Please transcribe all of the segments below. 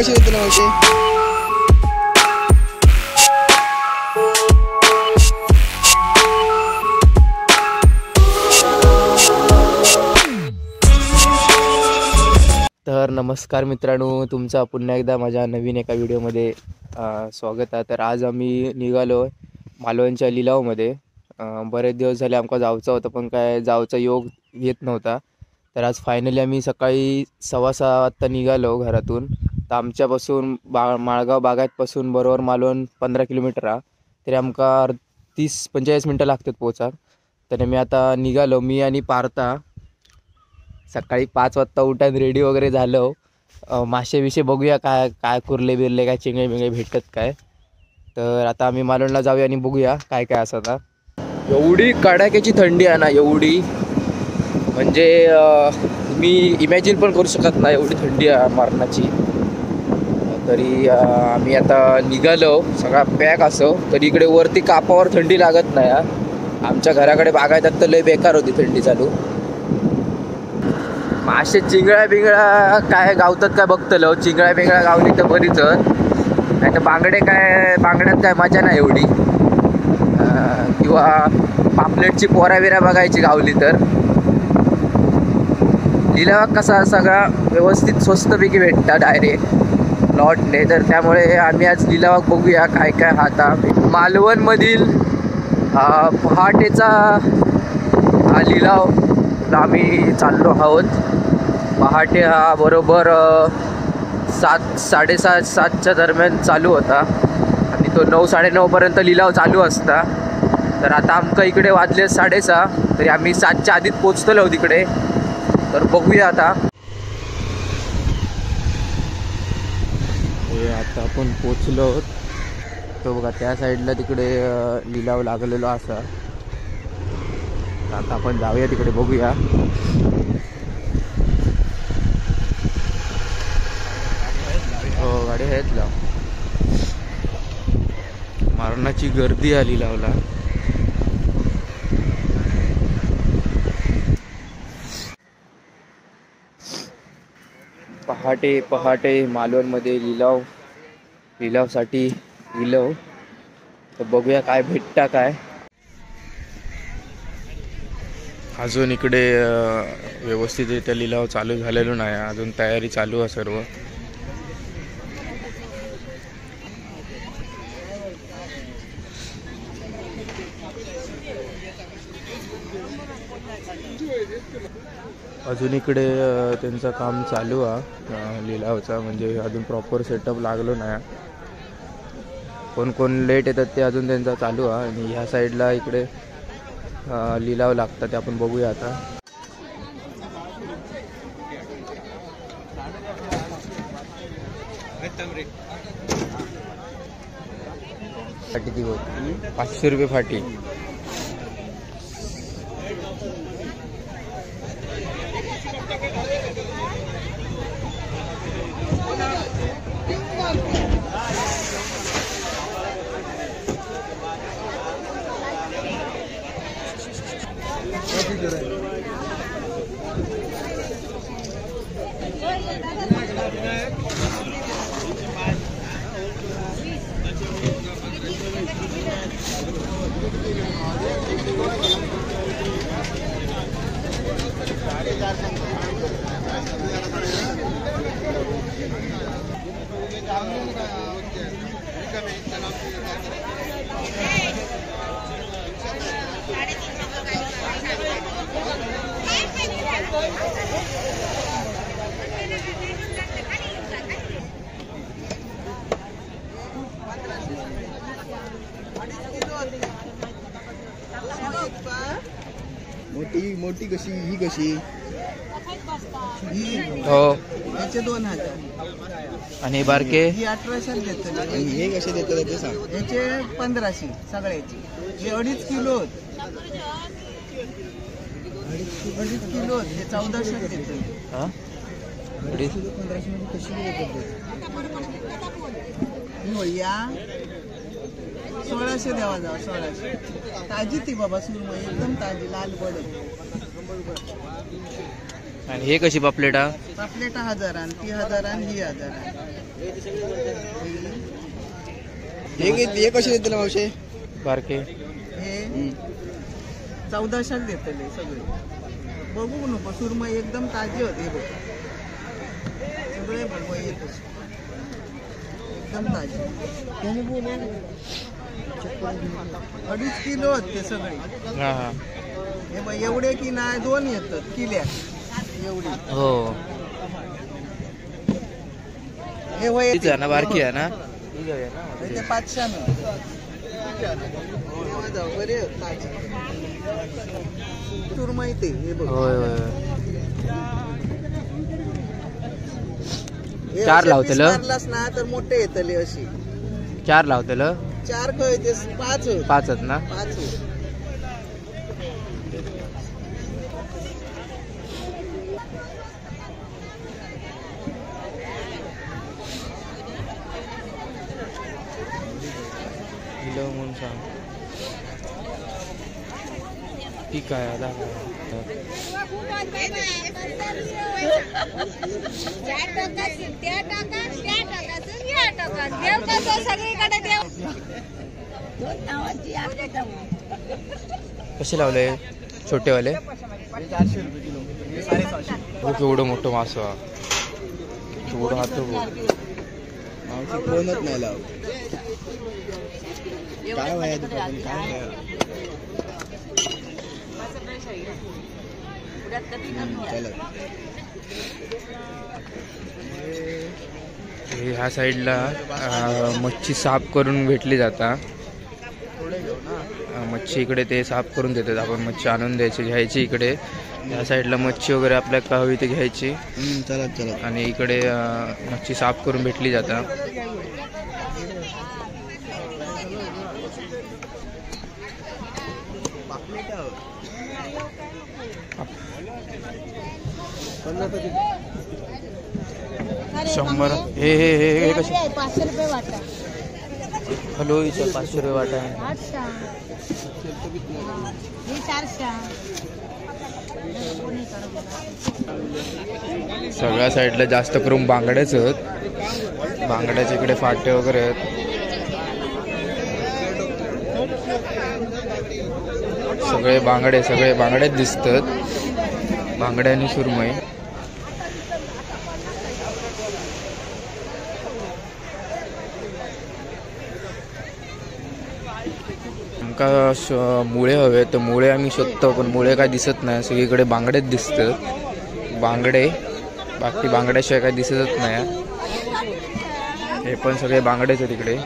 कशी देतले मावशी? तर नमस्कार मित्रांनो, तुमचा पुन्हा एकदा माझ्या नवीन एका व्हिडिओमध्ये स्वागत आहे। तर आज आम्ही निघालो मालवणच्या लिलावमध्ये। बरेच दिवस झाले आमका जायचं होतं पण काय जायचा योग येत नव्हता। तर आज फायनली आम्ही सकाळी 6:15 वाजता निघालो घरातून। तर आमच्यापासून माळगाव बागायतपासून बरोबर मालवण 15 किलोमीटर आहे, तरी आमका 30-45 मिनटं लागतात पोचाक। तर मी आता निघालो, मी आणि पार्था सकाळी 5 वाजता उठान रेडी वगैरे झालो। मासे विषय बघूया काय काय कुर्ले बिरले काय चिंगळे बिंगळे भेटत काय। तर आता आम्ही मालवणला जाऊया आणि बघूया काय काय असं। आता एवढी कडाक्याची थंडी आहे ना, एवढी म्हणजे मी इमॅजिन पण करू शकत नाही एवढी थंडी आहे मरणाची। तरी आम्ही आता निघालो, सगळा पॅक असो तरी इकडे वरती कापावर थंडी लागत नाही। आमच्या घराकडे बागायतात तर लय बेकार होती थंडी चालू। मासे चिंगळ्या बिंगळ्या काय गावतात काय बघतलं, चिंगळ्या बिंगळ्या गावली तर बरीच, नाही तर बांगडे काय बांगड्यात काय मजा नाही एवढी। किंवा पापलेटची पोरा बिरा बघायची गावली तर। लिलाव कसा सगळा व्यवस्थित स्वस्तपैकी भेटता डायरेक्ट लॉटने, तर त्यामुळे आम्ही आज लिलावाक बघूया काय काय। आता मालवणमधील पहाटेचा हा लिलाव आम्ही चाललो आहोत। पहाटे हा बरोबर 7, 7:30, 7च्या दरम्यान चालू होता आणि तो 9, 9:30पर्यंत लिलाव चालू असता। तर आता आमका इकडे वाजले 6:30, तरी आम्ही 7च्या आधीच पोचतलो तिकडे। तर बघूया आता। हे आता आपण पोचलो, तो बघा त्या साईडला तिकडे लिलाव लागलेलो असा। आता आपण जाऊया तिकडे बघूया। हो गाडी आहेत लाव, मरणाची गर्दी आली लावला। पहाटे पहाटे मालवणमध्ये लिलाव, लिलावसाठी लिलाव। तर बघूया काय भेटता काय। अजून इकडे व्यवस्थितरित्या लिलाव चालू झालेलो नाही, अजून तयारी चालू आहे सर्व। अजून इकडे त्यांचं काम चालू आहे लिलावचा, म्हणजे अजून प्रॉपर सेटअप लागलो नाही। कोण कोण लेट येतात ते अजून त्यांचा चालू आहे। आणि ह्या साईडला इकडे लिलाव लागतात, ते आपण बघूया आता। फाटी ती होती 500 रुपये फाटी। मोठी मोठी कशी ही कशी? हो याचे 2000 आणि बारके ही 1800 देतले। आणि हे कसे देतले ते सांग? याचे 1500 सगळ्याचे। हे 2.5 किलो, 2.5 किलो हे 1400 देतले। हा 2.5 किलो 1500 मध्ये कशी देतले? ही या 1600 द्यावा जावा, 1600। ताजी ती बाबा सुरमई, एकदम ताजी, लाल बड। आणि हे कशी पापलेटा? पापलेटा 1000 ती 1000 ही 1000। हे कसे देतले मावशे? बारके हे 1400 देतले सगळे. बघू नको, सुरमई एकदम ताजी होती. बघ सगळे बघ एकदम ताजी. 2.5 किलो होते सगळे. हे बघ एवढे की नाही 2 येतात किल्या एवढी. हो हे वय ना बारकी आहे ना. ते 500 बरे ताजी सुरमई ते. हे बघ 4 लावतलं ना तर मोठे येतले अशी. 4 लावतलं. 4 खय ते 5 5 ना. 5 किलो म्हणून सांग. ठीक आहे आता. कसे लावले छोटेवाले? 400 रुपये किलो. 750. केवढं मोठं मासं, केवढं हात. फोनच नाही लाव. काय वया काय ह्या साईडला मच्छी साफ करून भेटली जाता. मच्छी इकडे ते साफ करून देतात. आपण मच्छी आणून द्यायची घ्यायची. इकडे ह्या साईडला मच्छी वगैरे आपल्याला का हवी ते घ्यायची. आणि इकडे मच्छी साफ करून भेटली जाता. शंभर हे हे हे हे कसे? 500 रुपये वाटा. हॅलो 500 रुपये वाटा आहे. 800 हे 400. सगळ्या साईडला जास्त करून बांगड्याच आहेत. बांगड्याच्या इकडे फाटे वगैरे आहेत. सगळे बांगडे, सगळे बांगडेच दिसतात. बांगडे आणि सुरमई. आमका मुळे हवे तर मुळे आम्ही शोधतो पण मुळे काय दिसत नाही. सगळीकडे बांगडेच दिसतात. बांगडे, बाकी बांगड्याशिवाय काय दिसतच नाही. हे पण सगळे बांगडेच आहेत तिकडे.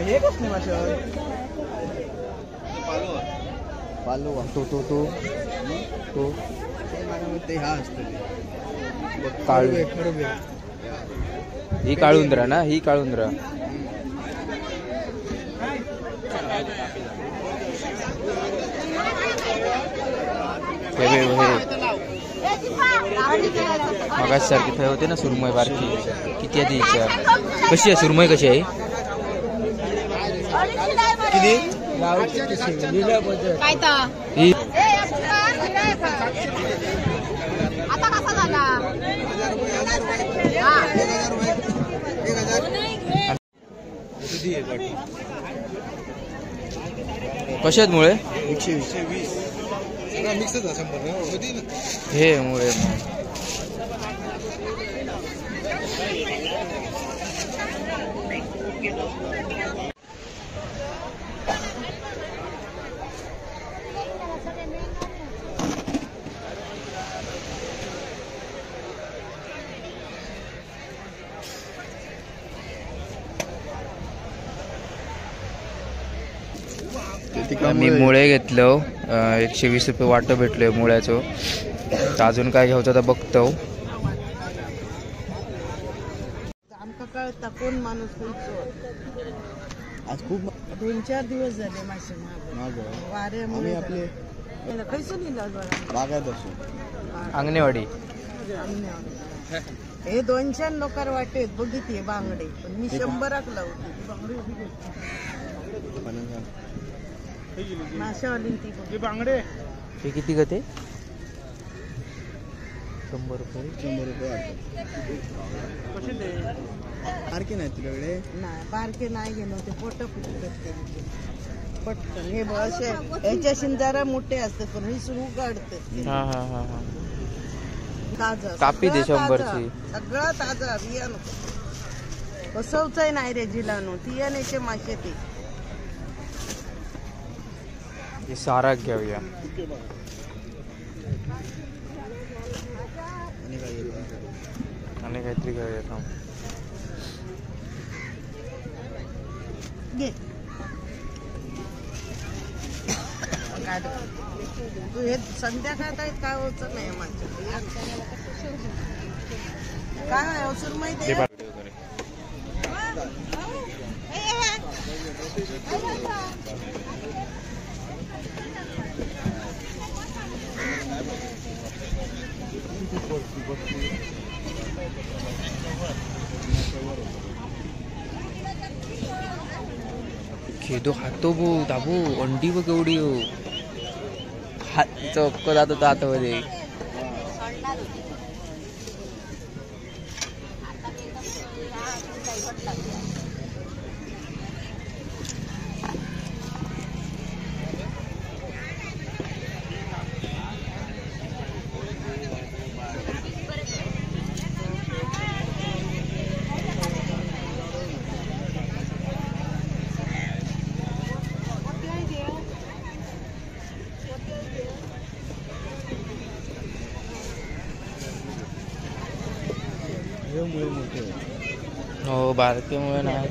हे कसले मासे? पालो. तो तो तो तो ते हा असतो काळू. ही काळुंद्रा ना, ही काळुंद्रा. हे हे मगाच सारखी थंय होते ना सुरमई बारकी. किती आहे ती? कशी आहे सुरमई? कशी आहे? किती? ही आता कसा झाला? कसे आहेत मुळे? 120. हे मुळे मी मुळे घेतलो. 120 रुपये वाटं भेटलोय मुळ्याचो. तर अजून काय घ्यायचं तर बघतो. आमका कळता कोण माणूस खंयचो. आज खूप 2-4 दिवस झाले मासे महाग. वाऱ्यामुळे आपले खयसून इलो बागायत असो अंगणेवाडी. हे 200 लोकार वाटेत बघितले बांगडे, पण मी 100 लावते. माशावाली ती बांगडे हे किती गते? 100 रुपये. 100 रुपये बारके नाही तुझ्याकडे? नाही बारके नाही गेलो, ते पोट फुटतात त्यांचे पटकन. हे असे ह्याच्याशी जरा मोठे असतात, पण हे सुरू काढतात. हा हा हा हा ताजा कापी दे 100ची. सगळा ताजा बिया नको कसवचाय नाही रे जिलानो तियानेचे मासे ते. हे सारा घेऊया. आणि काहीतरी घेऊया थांब. घे तू हे संध्याकाळ काय होत नाही माझ्या काय सुरमई दे. खेदो खातो बो दाबो अंडी बघ एवढी हो. हात चौक जात होता आतमध्ये. हो बारकेमुळे नाही.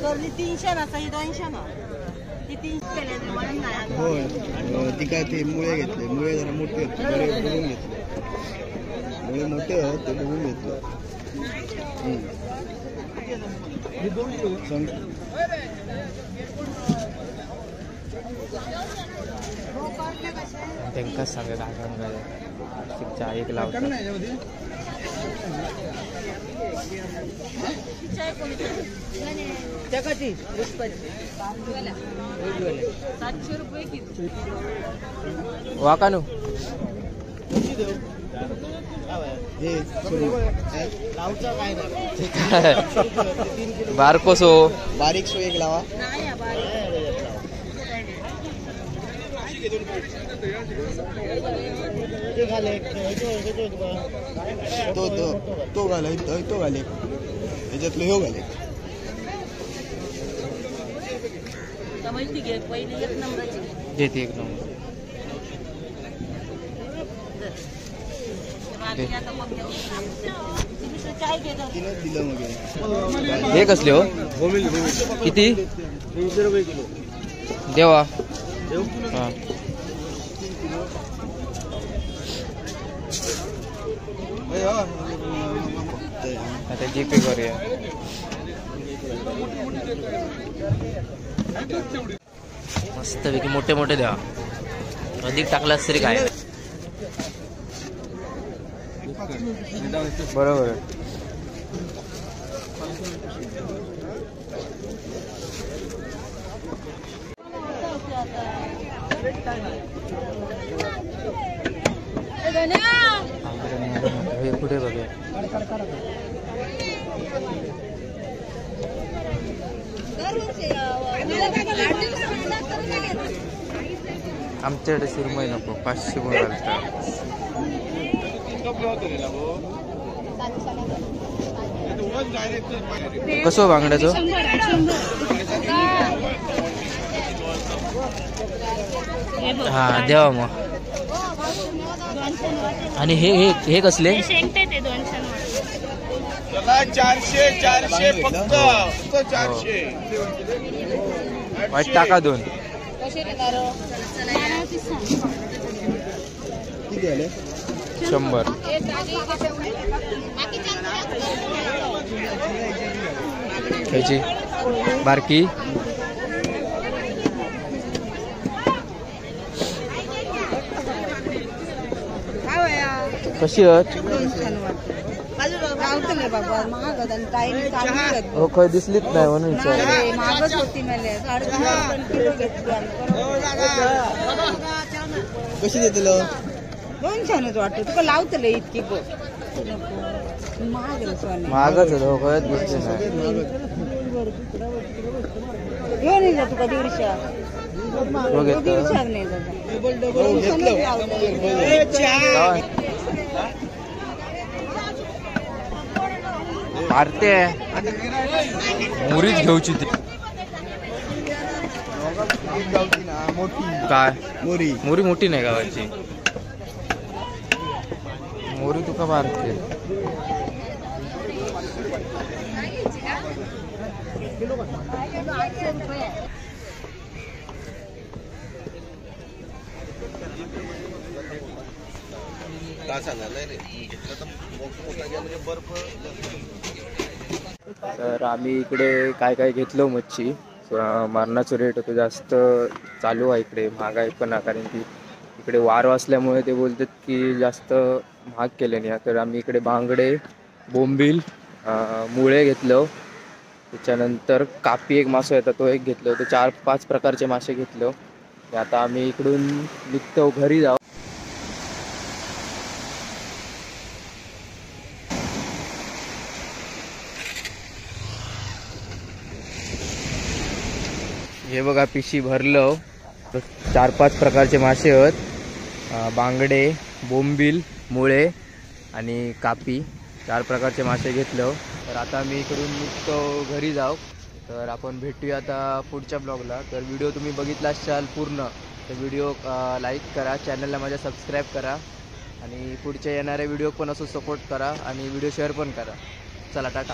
करली 300 ना, ही 200 ना, ती 300. हो ती काय ते मुळे घेतले, मुळे जरा मोठे होते बरे बघून घेतले, मुळे मोठे होते ते बघून घेतले. त्यांकाच सांगा काय सांगायचं चहा एक लावतात. वाकानू बारकोसो बारीक सो एक लावा. तो तो तो घाल, तो घाल, ह्याच्यातलं ह्यो घाल. देते एक नंबर. हे कसले हो? किती? 300 रुपये किलो. देवा हा. आता जीपे करूया. मस्तपैकी मोठे मोठे द्या, अधिक टाकलास तरी काय बरोबर. हे कुठे बघूया. आमच्याकडे सुरमई नको, 500 गुण घालतात. कसो बांगड्याचो? हा देवा मग. आणि हे हे हे कसले? 400 400 फक्त 400. वाट टाका 2. किती आले? 100. खायची बारकी. कशी आहेत? हो खय दिसलीच नाही म्हणून विचारलं. कशी देतलो? 200 वाटत तुका लावतले इतकी बघ. महागच होतं, खयच दिसले नाही. तुका 150. मारते मोरीच घेऊची ती. काय मोरी? मोरी मोठी नाही गावाची. मोरी तुका मारते. तर आम्ही इकडे काय काय घेतलं मच्छी. मरणाचं रेट होतं जास्त चालू आहे इकडे, महागाई पण आहे, कारण की इकडे वार असल्यामुळे ते बोलतात की जास्त महाग केले नाही. तर आम्ही इकडे बांगडे, बोंबील, मुळे घेतलं. त्याच्यानंतर कापी एक मासा येतो तो एक घेतलो. तर 4-5 प्रकारचे मासे घेतलो. आता आम्ही इकडून निघतो घरी जाऊ. हे बघा पिशी भरलं. 4-5 प्रकारचे मासे आहेत. बांगडे, बोंबील, मुळे आणि कापी, 4 प्रकारचे मासे घेतलं. तर आता मी इकडून निघतो घरी जाऊ. तर आपण भेटूया आता पुढच्या ब्लॉगला. तर व्हिडिओ तुम्ही बघितला असाल पूर्ण तर व्हिडिओ लाईक करा, चॅनलला माझ्या सबस्क्राईब करा आणि पुढच्या येणाऱ्या व्हिडिओ पण असं सपोर्ट करा आणि व्हिडिओ शेअर पण करा. चला टाटा.